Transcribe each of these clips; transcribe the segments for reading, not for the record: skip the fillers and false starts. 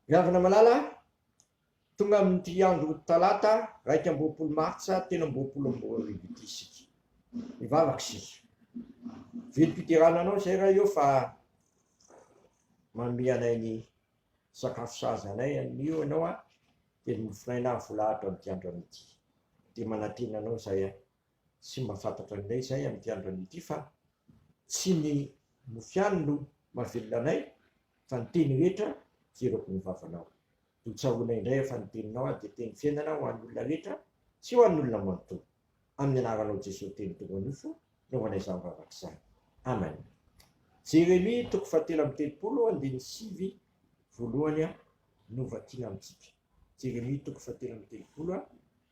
Ry havana malala, tonga amin'ity andro talata 21 martsa 2023 ity isika. Mivavaka isika. Velom-piderana anao izay Ray ô fa manome anay ny sakafo sahaza anay anio ianao a, dia ny mofon'aina voalahatra amin'ity andro anio ity. Dia manantena anao izay a, tsy mba fantatra anay izay amin'ity andro anio ity fa tsy ny mofo ihany no mahavelona anay fa ny teny rehetra jerako ny vavanao. Dia ho tsaroana indray fa ny teninao dia teny fiainana ho an'ny olona rehetra sy ho an'ny olona manontolo. Amin'ny anaranao Jesoa teny tonga nofo no anaovanay izany vavaka izany. Amen. Jeremia toko fahatelo amby telopolo andininy sivy voalohany no vakiana amintsika. Jeremia toko fahatelo amby telopolo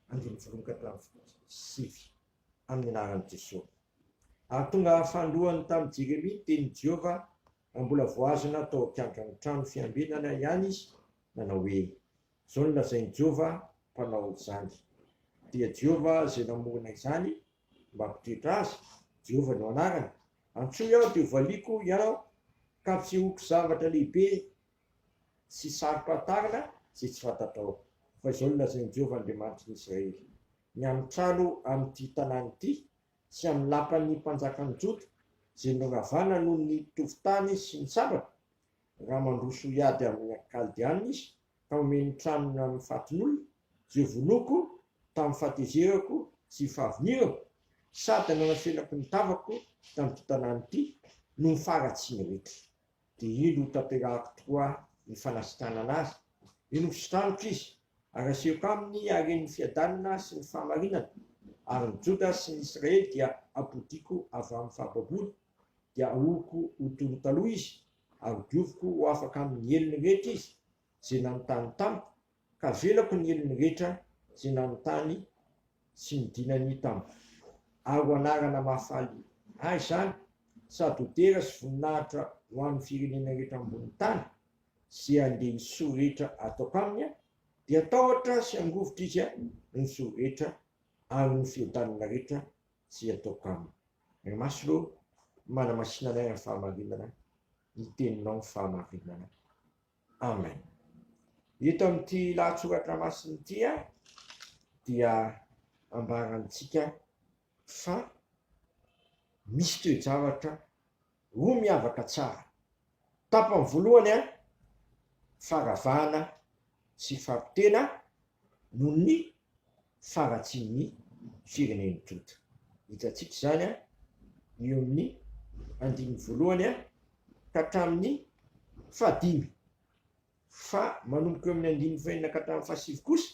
andininy voalohany ka hatramin'ny sivy. Amin'ny anaran'i Jesoa. Ary tonga fanindroany tamin'i Jeremia ny tenin'i Jehovah raha mbola voahazona tao an-kianjan'ny trano fiambenana ihany izy, nanao hoe, Izao no lazain'i Jehovah, Mpanao izany, dia Jehovah izay namorona izany mba hampitoetra azy, Jehovah no anarany, Antsoy aho dia hovaliako ianao, ka hampisehoako zavatra lehibe sy saro-pahatarina izay tsy fantatrao. Fa izao no lazain'i Jehovah Andriamanitry ny Israely, Ny amin'ny trano amin'ity tanàna ity sy amin'ny lapan'ny mpanjakan'i Joda, izay noravana noho ny tovon-tany sy ny sabatra, raha mandroso hiady amin'ny Kaldeana izy, ka omeny tranony amin'ny fatin'olona, izay vonoiko tamin'ny fahatezerako sy fahavinirako, sady nanafenako ny tavako tamin'ity tanàna ity, noho ny faharatsiany rehetra. Dia indro hotanterahako tokoa ny fanasitranana azy, eny hositraniko izy, ary asehoko aminy haren'ny fiadanana sy ny fahamarinana, ary ny Joda sy ny Israely dia hampodiako avy amin'ny fahababoana, dia hahoriko ho toy ny taloha izy, ary hodioviko ho afaka amin'ny helony rehetra izy, izay nanontany tamiko, ka havelako ny helony rehetra izay nanontany sy nidinany tamiko. Ary ho anarana mahafaly ahy izany, sady ho dera sy voninahitra ho an'ny firenena rehetra ambonin'ny tany, izay handeha ny soa rehetra ataoko aminy, dia hatahotra sy hangovitra izy noho ny soa rehetra ary noho ny fiadanana rehetra izay ataoko aminy. Ry Masina ô, manamasina anay amin'ny fahamarinana, ny teninao ny fahamarinana. Amen. Eto amin'ity lahatsoratra masina ity dia ambarantsika fa misy toe-javatra roa miavaka tsara. Tapany voalohany, faravana sy fampitena noho ny faharatsian'ny firenen'i Joda. Hitantsika izany eo amin'ny andininy voalohany ka hatramin'ny fahadimy. Fa manomboka eo amin'ny andininy fahenina ka hatramin'ny fahasivy kosa,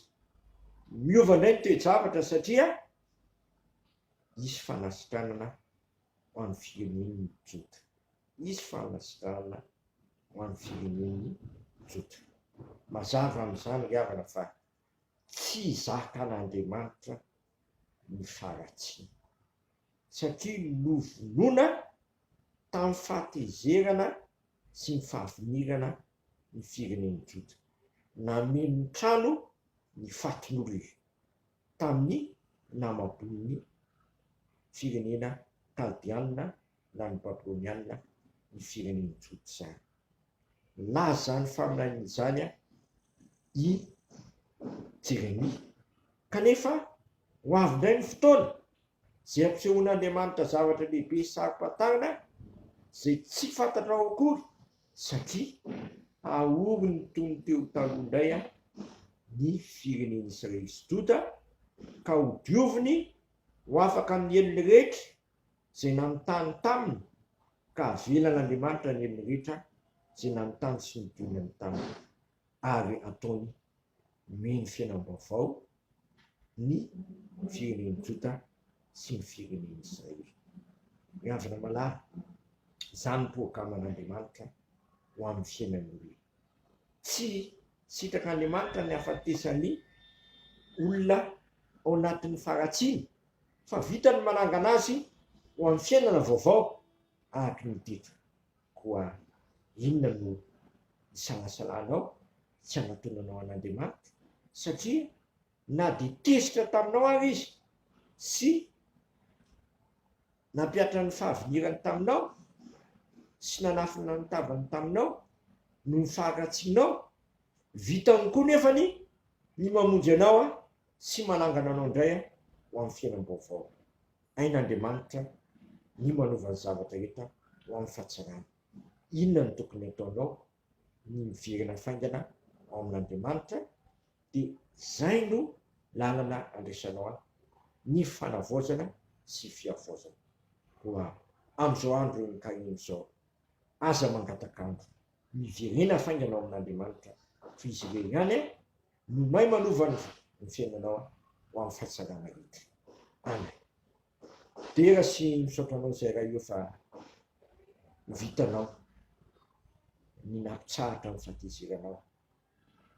miova indray ny toe-javatra satria hisy fanasitranana ho an'ny firenen'i Joda. Hisy fanasitranana ho an'ny firenen'i Joda. Mazava amin'izany ry havana fa tsy zakan'Andriamanitra ny faharatsiana, satria novonoina tamin'ny fahatezerana sy ny fahavinirana ny firenen'i Joda. Nameno ny trano ny fatin'olona tamin'ny namaboan'ny firenena Kaldeana na ny Babyloniana ny firenen'i Joda izany. Nilaza izany faminaniana izany i Jeremia. Kanefa, ho avy indray ny fotoana izay hampisehoan'Andriamanitra zavatra lehibe sy saro-pantarina izay tsy fantatrao akory, satria hahoriny toy ny teo taloha indray ny firenen'Israely sy Joda, ka hodioviny ho afaka amin'ny helony rehetra izay nanontany taminy, ka havelan'Andriamanitra ny helony rehetra izay nanontany sy nidonany taminy, ary hataony omeny fiainam-baovao ny firenen'i Joda sy ny firenen'i Israely. Ry havana malala, izany no programan'Andriamanitra ho amin'ny fiainan'ny olona. Tsy sitrak'Andriamanitra ny hahafatesan'ny olona ao anatin'ny faharatsiana, fa vita ny manangana azy ho amin'ny fiainana vaovao araka ny teto. Koa inona no isalasalanao tsy hanatonanao an'Andriamanitra? Satria na dia tezitra taminao ary Izy sy nampihatra ny fahavinirany taminao sy nanafina ny tavany taminao noho ny faharatsianao. Vitany koa nefany ny mamonjy anao sy manangana anao indray ho amin'ny fiainam-baovao. Hain'Andriamanitra ny manova ny zavatra rehetra ho amin'ny fahatsarana. Inona no tokony hataonao? Ny miverina faingana ao amin'Andriamanitra dia izay no lalana andraisanao ahy, ny fanavaozana sy fihavaozana. Koa amin'izao andro ankaremy izao, aza mangataka andro, miverena faingana ao amin'Andriamanitra, fa Izy irery ihany no mahay manova ny fiainanao ho amin'ny fahatsarana rehetra. Amen. Dera sy misaotra anao izay Ray o fa vitanao ny nampitsahatra ny fahatezeranao.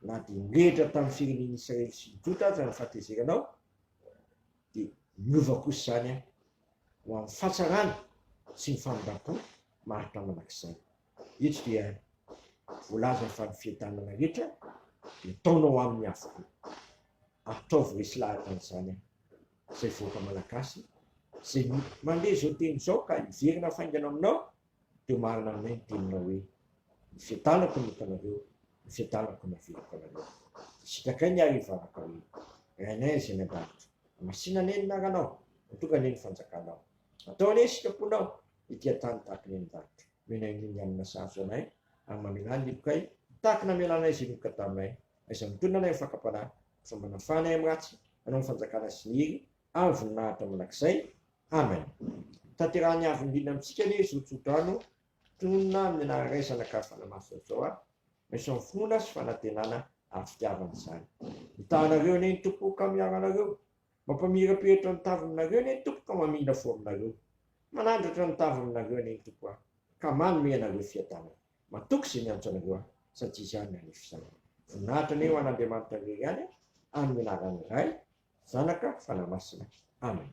Na dia nirehitra tamin'ny firenen'i Israely sy ny Joda aza ny fahatezeranao, dia niova kosa izany ho amin'ny fahatsarana sy ny famindram-po maharitra mandrakizay. Eto dia voalaza fa ny fiadanana rehetra dia ataonao aminy avokoa. Ataovy resy lahatra an'izany izay vahoaka malagasy izay mandre izao teny izao ka hiverina faingana aminao dia marina aminay ny teninao hoe, Ny fiadanako no hitanareo, ny fiadanako no averiko anareo. Dia sitrakay ny ary hivavaka hoe, Rainay izay any an-danitra, hamasina anie ny anaranao, ho tonga anie ny fanjakanao. Atao anie ny sitraponao, ety an-tany tahaka ny any an-danitra. Omenay ny hanina sahaza anay, ary mamelà ny helokay, tahaka ny namelanay izay meloka taminay. Aiza mitonona anay amin'ny fakam-panahy, fa mba nafahanay amin'ny ratsy, hanao ny fanjakana sy ny hery, ary ny voninahitra mandrakizay. Amen. Tanterahan'ny Avo Indrindra amintsika anie izao tsodrano tononina amin'ny anaran'ny Ray, Zanaka ary Fanahy Masina izao ary raiso amin'ny finoana sy fanantenana ary fitiavana izany. Mitaha anareo anie ny Tompo ka miaro anareo. Mampamirapiratra ny tava aminareo anie ny Tompo ka mamindra fo aminareo. Manandratra ny tava aminareo anie ny Tompo ka manome anareo fiadanana. Matoky izay miantso anareo aho satria izy ihany no hanefy izany. Voninahitra anie ho an'Andriamanitra irery ihany amin'ny anaran'ny Ray, Zanaka, Fanahy Masina. Amen.